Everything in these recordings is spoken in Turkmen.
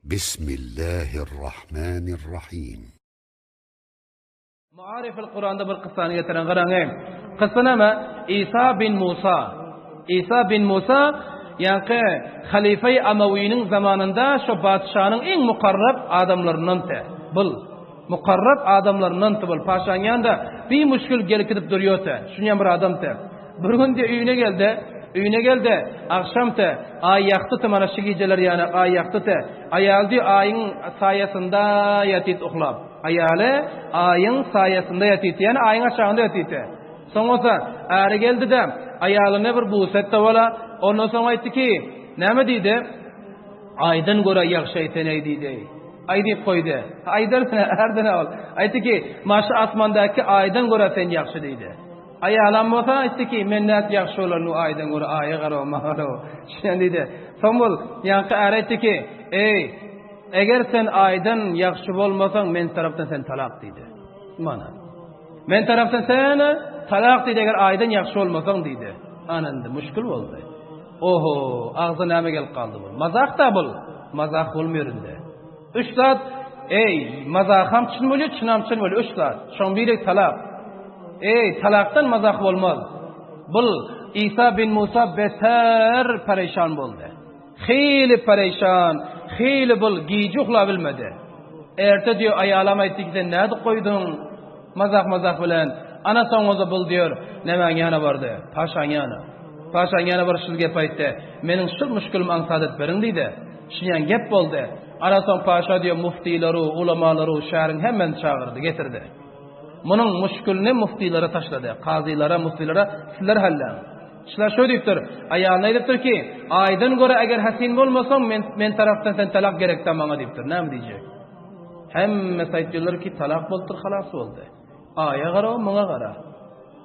Bismillahirrahmanirrahim. Maarifil Kuranda bir kyssany getiren garaň eý. Kyssa näme? Isa bin Musa. Isa bin Musa ýaňky Halyfeý Amawiniň zamanynda şo patyşanyň iň mukarrab adamlaryndan te. Bul. Mukarrab adamlaryndan te bul. Paşaň ýanynda bir müşgil gelip gidip durýar te. Şunýan bir adam te. Bir gün diýe öýüne geldi. Öýüne geldi. Agşam te. Aý ýakdy te mana şu gijeler ýaly aý ýakdy te. Aýal diýe aýyň saýasynda ýatyt uklap. Aýaly aýyň saýasynda ýatyt. Ýani aýyň aşagynda ýatyt. Soň bolsa äri geldi-de, aýalyna bir busa etdi wala. Ondan soň aýtdy ki, näme diýdi? Aýdan görä ýagşy aýtan-eý diýdi. Aý diýip goýdy. Aýdan ärden ol. Aýtdy ki, maşy asmandaky aýdan görä sen ýagşy diýdi. Aýalam bolsa aýtdy ki, men nädip ýagşy bolaryn bu aýdan görä aýa garaw, maňa garaw. Şeýle diýdi. Soň bol, ýaňky är aýtdy ki, eý, eger sen aýdan ýagşy bolmasaň, men tarapdan sen talak diýdi. Mana. Men tarapdan sen talak diýdi, eger aýdan ýagşy bolmasaň diýdi. Ana indi müşkil boldy. Oho, agza näme gelip galdy bul? Mazah-da bul. Mazah bolmaýar indi. Üç zat, eý, mazaham çyn bolýar, çynam çyn bolýar, üç zat. Şoň biri talak. Eý, talakdan mazah bolmaz. Bul Isa bin Musa beter pereşan boldy. Hili pereşan, hili bul gije uhlabilmedi. Erte diýýär, aýalam aýtdy ki, sen nädip goýduň? Mazah-mazah bilen. Ana soň bolsa bul diýýär, nämäň ýana bardy? Paşaň ýana. Paşaň ýana baryp şul gep aýtdy. Meniň şul müşgilimi aňsat edip beriň diýdi. Şunýan gep boldy. Ana soň paşa diýýär, muftileri, ulamalary, şäheriň hemmesini çagyrdy, getirdi. Munuň müşgilini muftilara taşlady. Kazylara, muftilara sizler halläň. Şular şöý diýipdir, aýalyna aýdypdyr ki, Aýdan görä eger hasin bolmasaň, men men tarapdan sen talak gerekdä maňa diýipdir. Näme diýjek? Hemmesi aýtýarlar ki, talak bolupdyr, halas boldy. Aýa gara, muňa gara.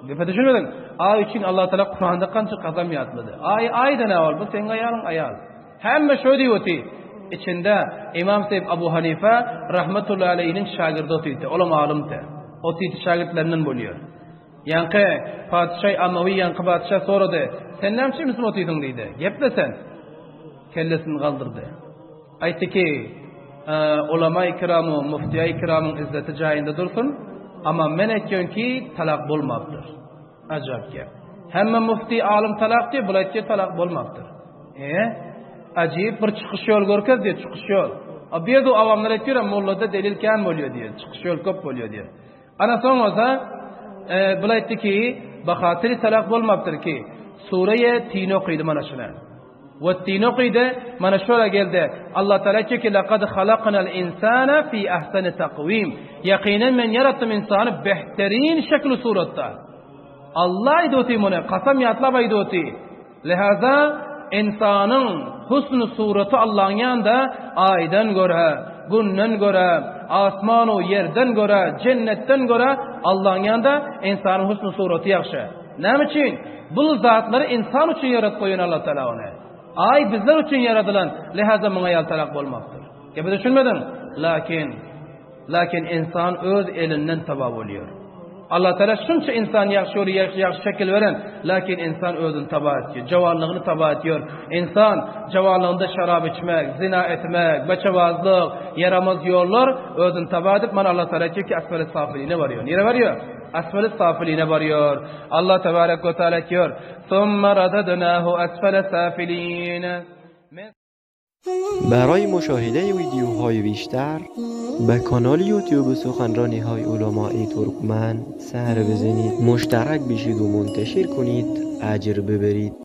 Gepe düşünmediň? Aý üçin Allah Taala Kuranda kança kasam ýatlady. Aý aýda näme bol? Bu seň aýalyň aýal. Hemme şöý diýip oty. Içinde Imam Seýip Abu Hanifa rahmetullahi aleýhiniň şagirdi otydy. Olam alymdy. Otydy şagirtlerinden bolýar. Ýaňky patyşaý Amawi ýaňky patyşa sorady, Sen näme üçin müsüm otysyň diýdi. Geple sen. Kellesini galdyrdy. Aýtdy ki, Ulama-i kiramu, muftiýa-i kiramyň izzeti jaýynda dursun, amma men aýtýan ki, talak bolmapdyr. Ajap gep. Hemme mufti, alym talak diýýär, bul aýtýar talak bolmapdyr. E? Ajyp bir çykyş ýol görkez diýýär, çykyş ýol. A bu ýerde awamlar aýtýar, mollada delil kän bolýar diýýär, çykyş ýol köp bolýar diýýär. Ana soň bolsa, bul aýtdy ki, Bahatyry talak bolmapdyr ki, Sureýe Tin okydy mana şuna. We Tin okydy, mana şora geldi. Allah Taala aýtdy ki, Laqad halaknal insana fi ahsani takwim. Ýakynan men ýaratdym ynsany behterin şekli suratda. Allah aýdy oty muny, kasam ýatlap aýdy oty. Lihaza, ynsanyň husn suraty Allahyň ýanynda Aýdan görä, Günden görä, asman-u ýerden görä, jennetden görä Allahyň ýanynda ynsanyň husn suraty ýagşy. Näme üçin? Bul zatlary ynsan üçin ýaradyp goýan Allah Taala ony. Aý bizler üçin ýaradylan, lihaza muňa ýaltarak bolmakdyr. Gepe düşünmediň? Lakin Lakin ynsan öz elinden taba bolýar. Allah Teala şunça insan ýagşy görýär, ýagşy ýagşy şekil beren, lakin insan özüni taba etýär, jawanlygyny taba etýär. Insan jawanlygynda şarap içmek, zina etmek, beçebazlyk, ýaramaz ýollar özüni taba edip, mana Allah Teala aýtýar ki, asfali safiline barýar. Nirä barýar? Asfali safiline barýar. Allah tebarek we taala aýtýar: "Summa radadnahu asfala safilin." برای مشاهده ویدیوهای بیشتر به کانال یوتیوب سخنرانی های علمای ترکمن سر بزنید مشترک بشید و منتشر کنید اجر ببرید.